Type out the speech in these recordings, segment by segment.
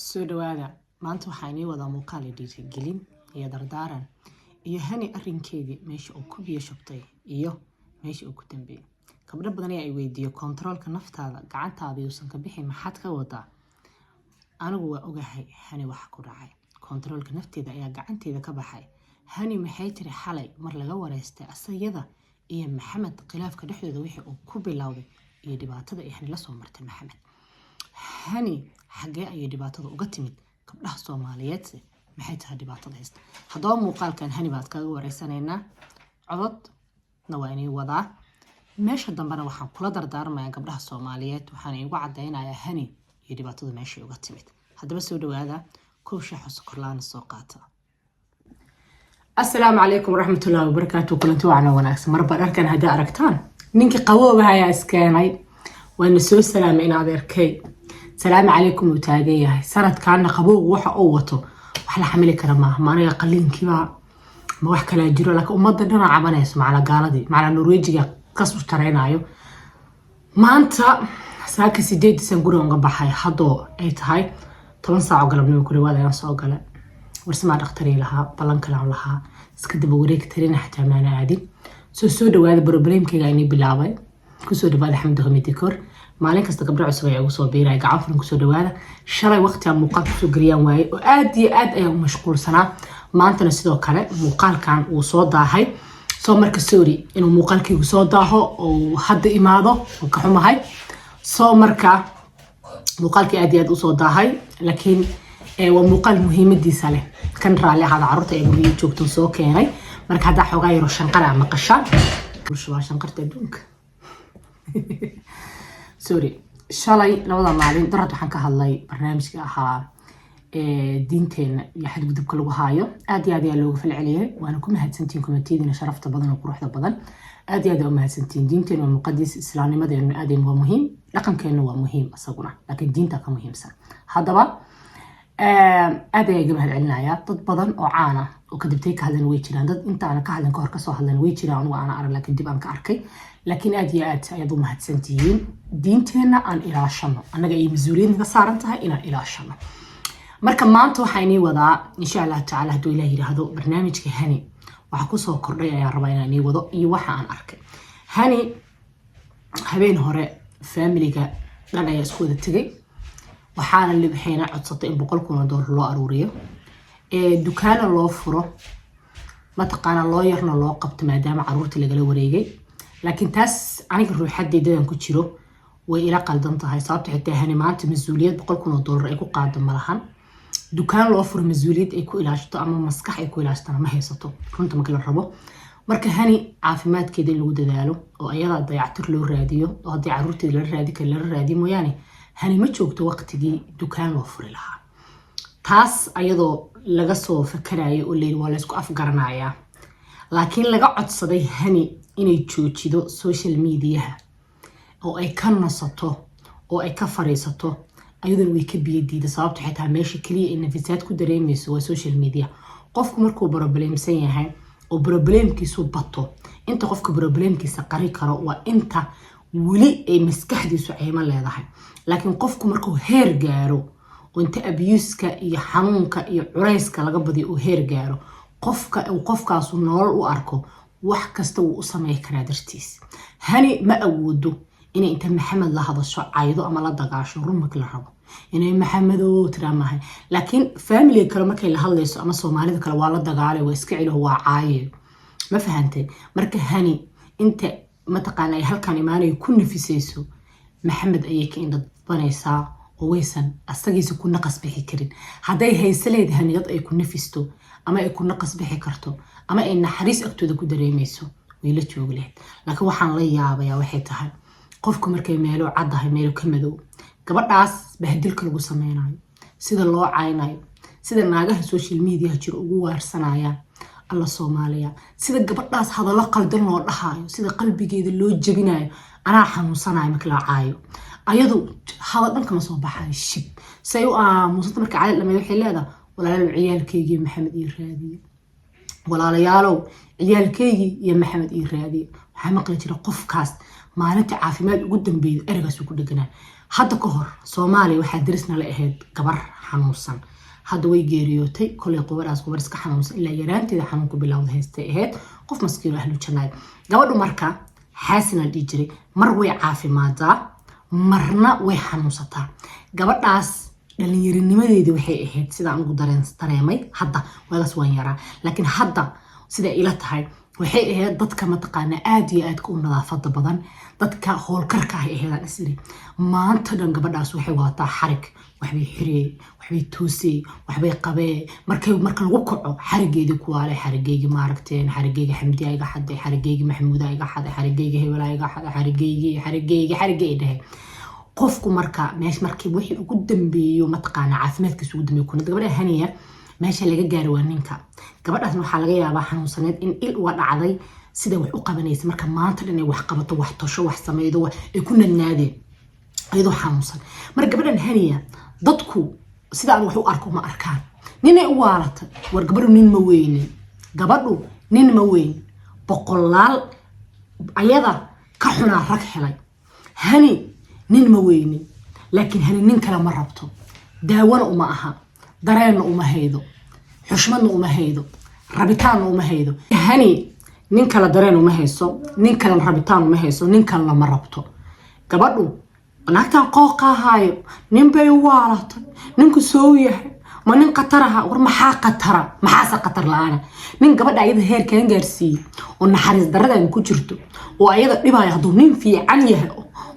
Soo dhawaada. Maanta waxaa inii wadaa muuqaal iyo dhiirigelin iyo dardaaran iyo Hani arrinkeedii, meesha uu ku biyo shubtay iyo meesha uu ku dambeeyey. Gabdho badan ayaa i weydiiyo: "Kontaroolka naftaada gacantaada yuusan ka bixin, maxaad ka wadaa?" Anigu waa ogahay Hani waxa ku dhacay. Kontaroolka nafteeda ayaa gacanteeda ka baxay. Hani maxay tiri xalay mar laga wareystay asayada iyo Maxamed, khilaafka dhexdooda wixii uu ku bilowday iyo dhibaatada ay Hani la soo martay Maxamed? Hani xaggee ayay dhibaatada uga timid? Gabdhaha Soomaaliyeedse maxay tahay dhibaatada haysta? Haddaba muuqaalkan Hani baad kaga wareysanaynaa, cododna waa inii wadaa. Meesha dambena waxaan kula dardaarmayaa gabdhaha Soomaaliyeed, waxaana igu cadaynayaa Hani iyo dhibaatada meeshay uga timid. Haddaba soo dhawaada, koob shaaxo sokorlaana soo qaata. Asalaamu calaykum waraxmatullaahi wabarakaatu. Kulanti wacna wanaagsan. Marba dharkan haddaa aragtaan, ninkii qaboobaha ayaa iskeenay. Waana soo salaamay in adeerkay. Salaamu calaykum uu taagan yahay. Sanadkaana qabowgu waxa uu wato wax la xamili kara maaha. Ma aniga qaliinkiiba ma wax kalaa jiro? Laakiin ummadda dhana cabanayso, macala gaaladii, macala Norwejiga kas u taraynayo. Maanta saaka 8 san guriga uga baxay, haddoo ay tahay 10 saaco galabnimo ku dhawaad ayaan soo galay. Warsamaa dhakhtarii lahaa, ballan kalaan lahaa, iska daba wareeg tarina, xataa maana aadin. Soo dhawaada. Problemkayga inii bilaabay. Kusoo dhawaada Xamdi Homidikor. Maalin kasta gabdho cusub ayaa ugu soo biiraya. Gacan furan kusoo dhawaada. Shalay waqtigaan muuqaal kusoo geliyaan waaye oo aad iyo aad ayaan u mashquulsanaa. Maantana sidoo kale muuqaalkan wuu soo daahay. Soo marka sorry inuu muuqaalkaygu soo daaho oo hadda imaado, waan ka xumahay. Soo marka muuqaalkii aad iyo aad usoo daahay, laakiin waa muuqaal muhiimadiisa leh. Kan raalli ahaada, carruurta ee guriga joogto soo keenay. Marka haddaa xoogaa yaro shanqara maqashaan, waa shanqarta adduunka, sorry. Shalay, labada maalin darad, waxaan ka hadlay barnaamijka ahaa diinteena iyo xadgudubka lagu haayo. Aad iyo aad ayaa looga falceliyay, waana ku mahadsantihiin commentiyadiina sharafta badan oo quruxda badan. Aad iyo aad aa u mahadsantihiin. Diinteena waa muqadis, islaamnimadeena aad waa muhiim, dhaqankeena waa muhiim isaguna, laakiin diinta ka muhiimsan. Haddaba aad ayaa iga mahad celinayaa. Dad badan oo caana oo kadibtay ka hadlan way jiraan, dad intaana ka hadlan kahor kasoo hadlan way jiraan. Anigu aana arag, laakiin dib aan ka arkay. Laakiin aad iyo aad ayaad u mahadsantihiin. Diinteenna aan ilaashano, annaga ay mas-uuliyad naga saaran tahay inaan ilaashano. Marka maanta waxaa inii wadaa, insha Allahu tacala, hadduu Ilaah yidhaahdo, barnaamijka Hani waxa kusoo kordhay ayaan rabaa inaan inii wado iyo waxa aan arkay. Hani habeen hore faamiliga dhan ayaa isku wada tegay, waxaana waxayna codsatay in $100,000 loo aruuriyo, dukaana loo furo, mataqaana loo yarna loo qabto, maadaama caruurta lagala wareegay. Laakiin taas aniga ruuxadeydadan ku jiro way ila qaldan tahay, sababta xitaa Hani maanta mas-uuliyad $100,000 ay ku qaado malahan. Dukaan loo furo mas-uuliyad ay ku ilaashato ama maskax ay ku ilaashatana ma haysato, runta marka la rabo. Marka Hani caafimaadkeeda in lagu dadaalo oo ayadaa dayactir loo raadiyo, oo haddii caruurteeda lala raadi kara lala raadiyo mooyaane, Hani ma joogto waqtigii dukaan loo furi lahaa. Taas ayadoo laga soo fakarayo oo layiri waa laysku afgaranayaa, laakiin laga codsaday Hani inay joojido social mediaha oo ay ka nasato oo ay ka fariisato, ayaduna way ka biyo diida. Sababto xitaa meesha keliya ay nafisaad ku dareemayso waa social media. Qofku markuu problemsan yahay oo problemkiisu bato, inta qofka problemkiisa qari karo waa inta weli ay maskaxdiisu ceymo leedahay. Laakiin qofku markuu heer gaaro oo inta abuseka iyo xanuunka iyo curayska laga badiyo uu heer gaaro, qofka uu qofkaasu nolol u arko, wax kasta wuu u samey karaa dartiis. Hani ma awoodo inay inta Maxamed la hadasho, caydo ama la dagaasho. Run markii la rabo, inay "Maxamedo" tiraa maahay. Laakiin faamiliga kale markay la hadlayso ama Soomaalida kale, waa la dagaalay, waa iska celiho, waa caaye. Ma fahantay? Marka Hani inta mataqaana ay halkan imaanayo ku nafisayso, Maxamed ayay ka indhadbanaysaa oo waysan asagiisa ku naqas bixi karin. Hadday hayse leed Hani dad ay ku nafisto ama ay ku naqas bixi karto ama ay naxariis agtooda ku dareemayso, way la joogi lahayd. Laakiin waxaan la yaabayaa waxay tahay, qofku markay meelo caddahay, meelo ka madow, gabadhaas bahdilka lagu sameynayo, sida loo caynayo, sida naagaha social mediaha jiro ugu waarsanayaan, Alla Soomaaliya, sida gabadhaas hadallo qaldan loo dhahaayo, sida qalbigeeda loo jebinayo. Anaa xanuunsanayo marka la caayo, ayadu hadal dhan kama soo baxayo, shib say u aamusanta. Marka cali dhamay waxay leedahay: "Walaalayaal, ciyaalkeygii Maxamed ii raadiye. Walaalayaalow, ciyaalkeygii iyo Maxamed ii raadiye." Waxaa maqli jira qofkaas maalinta caafimaad ugu dambeeyay ereygaasuu ku dheganaa. Hadda ka hor Soomaaliya waxaa darisna la ahayd gabar xanuunsan. Hadda way geeriyootay. Kolay gabadhaas gabar iska xanuunsan, ilaa yaraanteeda xanuunku bilowda haystay ahayd, qof maskiino ahlu jannaay gabadhu. Marka xaasina la dhihi jiray. Mar way caafimaadaa, marna way xanuunsataa. Gabadhaas dhallinyarinimadeedii waxay ahayd, sida anigu dareemay hadda, waagaas waan yaraa, laakiin hadda siday ila tahay, waxay ahayd dadka mataqaanaa aad iyo aadka u nadaafada badan, dadka howlkarka ah ahaydaan isiri. Maanta dhan gabadhaas waxay wadataa xarig, waxbay xiriyey, waxbay toosiyey, waxbay qabee. Markay marka lagu kaco xarigeedii kuwaale, xarigeygi maaragteen, xarigeygi Xamdiya iga xaday, xarigeygi Maxamuuda iga xaday, xarigeygi hebelaa iga xaday, xarigeygi, xarigeygi, xarigey dhahay. Qofku marka meesha markii wixii ugu dambeeyo, mataqaanaa, caafimaadkiisa ugu dambeeyo kuna gabadha Haniya meesha laga gaari waa ninka. Gabadhaasna waxaa laga yaabaa xanuunsaneed in il uga dhacday sida wax u qabanaysa. Marka maanta dhan ay wax qabato, wax tosho, wax sameydo, ay ku nadnaadeen iyadoo xanuunsan. Marka gabadhan Haniya dadku sidaan wax u arko ma arkaan. Ninay u waalatay. War gabadhu nin ma weynin, gabadhu nin ma weyn. Boqolaal ayada ka xunaa rag helay. Hani nin ma weynin, laakiin Hani nin kale ma rabto. Daawana uma aha, dareenna uma haydo, xushmadna uma haydo, rabitaanna uma haydo. Hani nin kale dareen uma hayso, nin kalena rabitaan uma hayso, nin kalena ma rabto gabadhu. Naagtan qooqa ahaayo, nin bay u waalatay, ninku soo yahay ma nin khatar aha? War maxaa khatara? Maxaase khatar la-aana? Nin gabadha ayada heerkan gaarsiiyey oo naxariis daradan ku jirto oo ayada dhibaya, hadduu nin fiican yahay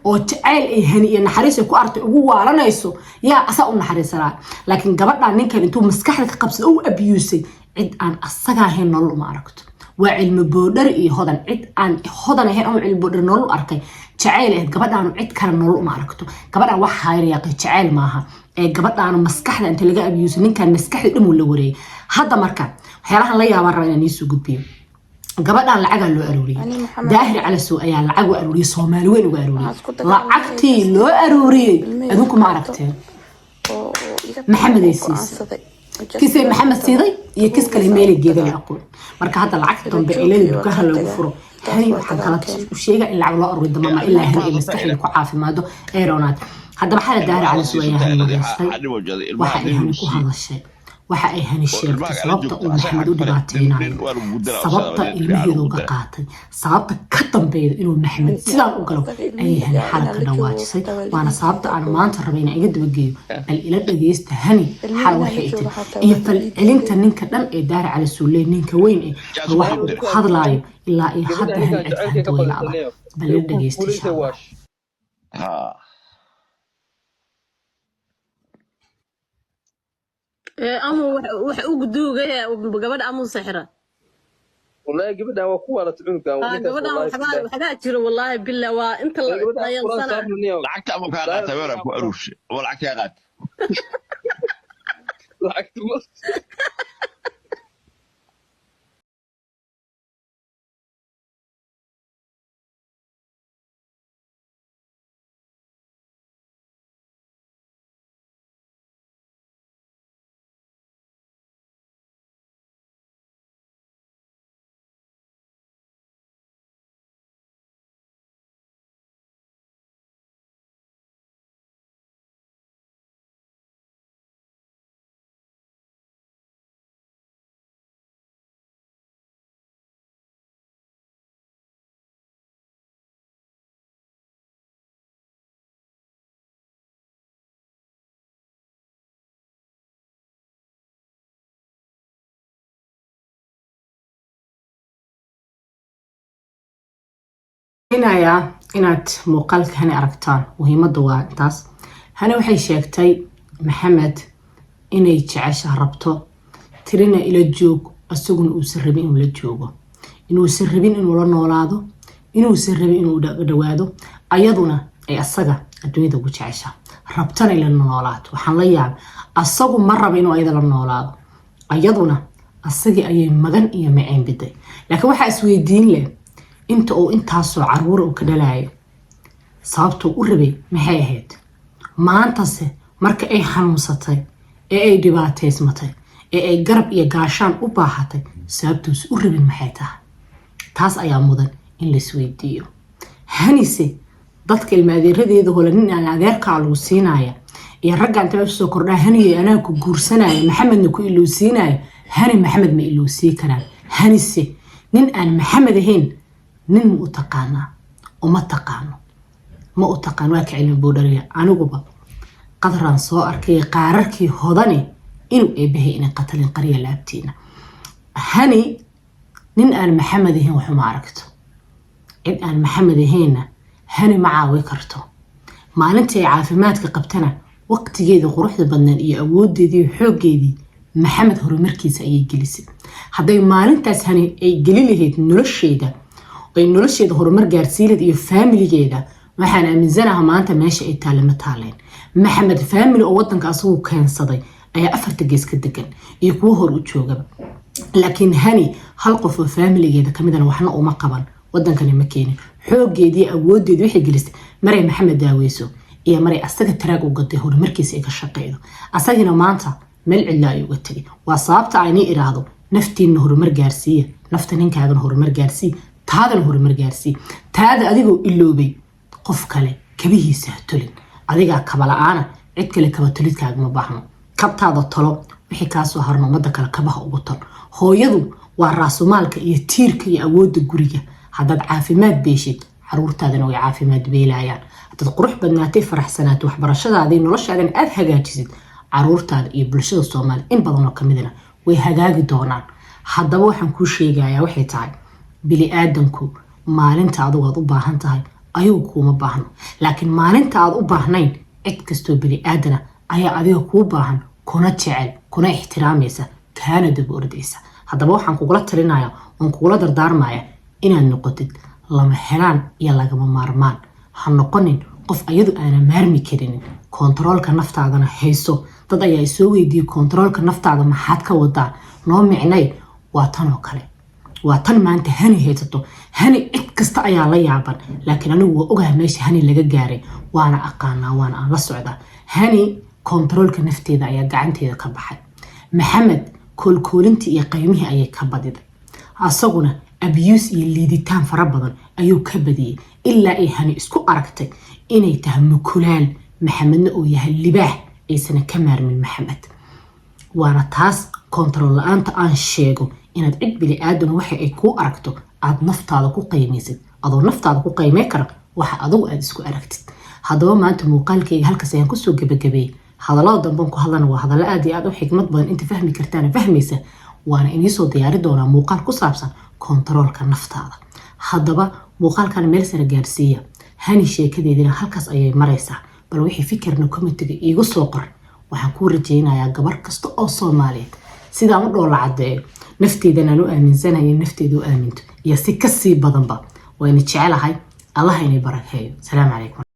oo jacayl ay Hani iyo naxariis ay ku artay ugu waalanayso, yaa asaa u naxariisanaa? Laakiin gabadha ninkan intuu maskaxda ka qabsada u abusay, cid aan asaga ahayn nolol uma aragto. Waa Cilmi Boodhar iyo Hodan. Cid aan Hodan ahayn ama Cilmi Boodhar nolol u arkay jacayl ahayd, gabadhaanu cid kale nolol uma aragto. Gabadhaan wax hayrayaqay jacayl maaha ee gabadhaanu maskaxda inta laga abusay, ninkan maskaxda dhan uu la wareeyay. Hadda marka waxyaalahan la yaabaan raba inaan iisoo gudbiyo. Gabadhan lacagaa loo aruuriyey. Ani Maxamed Daahir Calasow ayaa lacag u aruuriyey, Soomaali weyn uga aruuriyey. Waxaan isku dagaalamay Lacagtii loo aruuriyey ilmahayga adinku ma qaato aragteen? oo iga Maxamed ay tago siisay. Go'aansaday. Kisay Maxamed siiday iyo kis kale meelay geeda la aqoon. Marka hadda lacagta dambe ee leeda dukaha loogu furo Hani, waxaan kala u sheega in lacag loo aruuri damba ma ilaa Hani ay maskaxda ku caafimaado ee roonaad. Haddaba xala Daahir Calasow ayaa Hani wareystay. Waxa ay Hani ku hadashay, waxa ay Hani sheegtay sababta uu Maxamed u dhibaateynayo, sababta ilmaheeda uga qaatay, sababta ka dambeeyda inuu Maxamed sidaan u galo ayay Hani xala ka dhawaajisay. Waana sababta aan maanta rabay inaan iga dabageeyo. Bal ila dhageysta Hani xal waxay tiri iyo falcelinta ninka dhan ee Daahir Calasow, ninka weyn eh, bal waxa uu ku hadlaayo. Ilaa iyo hadda Hani cid fahanta way la'da. Bal ila dhageysta, insha Allah. Ha. Amu wax ugu duugaya gabadha amuu sixira. Wallahi gabadhan waa ku waalatay cunugan ninkaas. Gabadhan wallahi waxbaa billahi. Waxbaa jiro wallahi billah, waa inta la gabadhan quraan dayansana. saarnaniyo. Lacagta ama kaa qaata weeraa ku aruurshay oo lacag kaa qaata. Lacagta ma Inayaa inaad muuqaalka Hani aragtaan, muhiimadda waa intaas. Hani waxay sheegtay Maxamed inay jecesha, rabto, tirina ila joog, isaguna uusan rabin inuu la joogo, inuusan rabin inuu la noolaado, inuusan rabin inuu dhawaado, ayaduna ay asaga adduunyada ugu jecesha, rabtana ila noolaato. Waxaan la yaabay, asagu ma raba inuu ayada la noolaado, ayaduna asagii ayay magan iyo maceyn biday. Laakiin waxaa isweydiin leh, inta uu intaasoo caruura uu ka dhalayo sababtuu u rabay maxay ahayd? Maantase marka ay xanuunsatay ee ay dhibaateysmatay ee ay garab iyo gaashaan u baahatay, sababtuusa u rabin maxay tahay? Taas ayaa mudan in la isweydiiyo. Hanise Dadka ilma adeeradeeda hole, nin aan adeerkaa lagu siinaya iyo ragga inta meesha soo kordhaa, "Haniye, anaa ku guursanaya," Maxamedna ku ilowsiinaya. Hani Maxamed ma ilowsii karaan. Hanise nin aan Maxamed ahayn nin ma u taqaanaa? Uma taqaano, ma u taqaan. Waa ka cilmi boodhariya. Aniguba Qadraan soo arkay qaararkii Hodane inuu eebahay inay qatalin qarya laabtiina. Hani nin aan Maxamed ahayn waxuma aragto, cid aan Maxamed ahaynna Hani ma caawi karto. Maalintii ay caafimaadka qabtana, waqtigeeda quruxda badneed iyo awoodeedii iyo xooggeedii Maxamed horumarkiisa ayay gelisay. Hadday maalintaas Hani ay geli lahayd nolosheeda, ay nolosheeda horumar gaarsii lahayd iyo faamiligeeda, waxaan aaminsanaha maanta meesha ay taale ma taaleen. Maxamed family oo wadanka asagu keensaday ayaa afarta gees ka degan iyo kuwo hor u joogaba, laakiin Hani hal qof oo faamiligeeda kamidana waxna uma qaban, wadankani ma keenin. Xoogeedii, awoodeedii waxay gelisay maray Maxamed daaweyso iyo maray asaga taraag u gaday, horumarkiisa ay ka shaqeydo. Asagina maanta meel cidla ay uga tegay. Waa sababta aynii iraahdo: naftiina horumar gaarsiiya, nafta ninkaagana horumar gaarsii, taadana horumar gaarsii. Taada adigoo iloobay qof kale kabihiisa ha tolin. Adigaa kaba la-aana, cid kale kaba tolidkaagama baahno. Kabtaada tolo, wixii kaasoo harna ummadda kale kabaha ugu tol. Hooyadu waa raasumaalka iyo tiirka iyo awoodda guriga. Haddaad caafimaad beeshid, caruurtaadana way caafimaad beelayaan. Haddaad qurux badnaatay, faraxsanaatay, waxbarashadaadii, noloshaadana aad hagaajisid, caruurtaada iyo bulshada Soomaaliya in badan oo kamidna way hagaagi doonaan. Haddaba waxaan kuu sheegayaa waxay tahay: bili-aadanku maalinta adigu aad u baahan tahay ayagu kuuma baahno, laakiin maalinta aad u baahnayn cid kastoo bili-aadana ayaa adiga kuu baahan, kuna jecel, kuna ixtiraamaysa, kaana daba ordaysa. Haddaba waxaan kugula talinaya oon kugula dardaarmaya inaad noqotid lama helaan iyo lagama maarmaan. Ha noqonin qof ayadu aana maarmi karinin. Kontaroolka naftaadana hayso. Dad ayaa isoo weydiiyey: "Kontaroolka naftaada maxaad ka wadaa? Noo micnay." Waa tan oo kale, waa tan maanta Hani haysato. Hani cid kasta ayaa la yaaban, laakiin anigu waa ogaha meesha Hani laga gaaray, waana aqaanaa, waana aan la socdaa. Hani kontaroolka nafteeda ayaa gacanteeda ka baxay. Maxamed koolkoolintii iyo qaymihii ayay ka badiday, asaguna abuse iyo liiditaan fara badan ayuu ka badiyey, ilaa ay Hani isku aragtay inay tahay mukulaal, Maxamedna uu yahay libaax aysana ka maarmin Maxamed. Waana taas kontarool la-aanta aan sheego, inaad cid bili-aadan waxa ay kuu aragto aad naftaada ku qiimaysid, adoo naftaada ku qiimey kara waxa adugu aad isku aragtid. Haddaba maanta muuqaalkayga halkaas ayaan kusoo gabagabeeyey. Hadallada damban ku hadlana waa hadallo aad iyo aad u xikmad badan. Inta fahmi kartaana fahmaysa, waana iniisoo diyaari doonaa muuqaal ku saabsan kontaroolka naftaada. Haddaba muuqaalkan meel sare gaarsiiya. Hani sheekadeedina halkaas ayay maraysaa. Bal wixii fikirna commentiga iigu soo qor. Waxaan kuu rajaynayaa gabar kasta oo Soomaaliyeed sidaan u dhoola caddeeyo nafteedan aan u aaminsanaya, nafteeda u aaminto iyo si kasii badanba. Wayna jecelahay. Allah inay barakeeyo. Salaamu calaykum.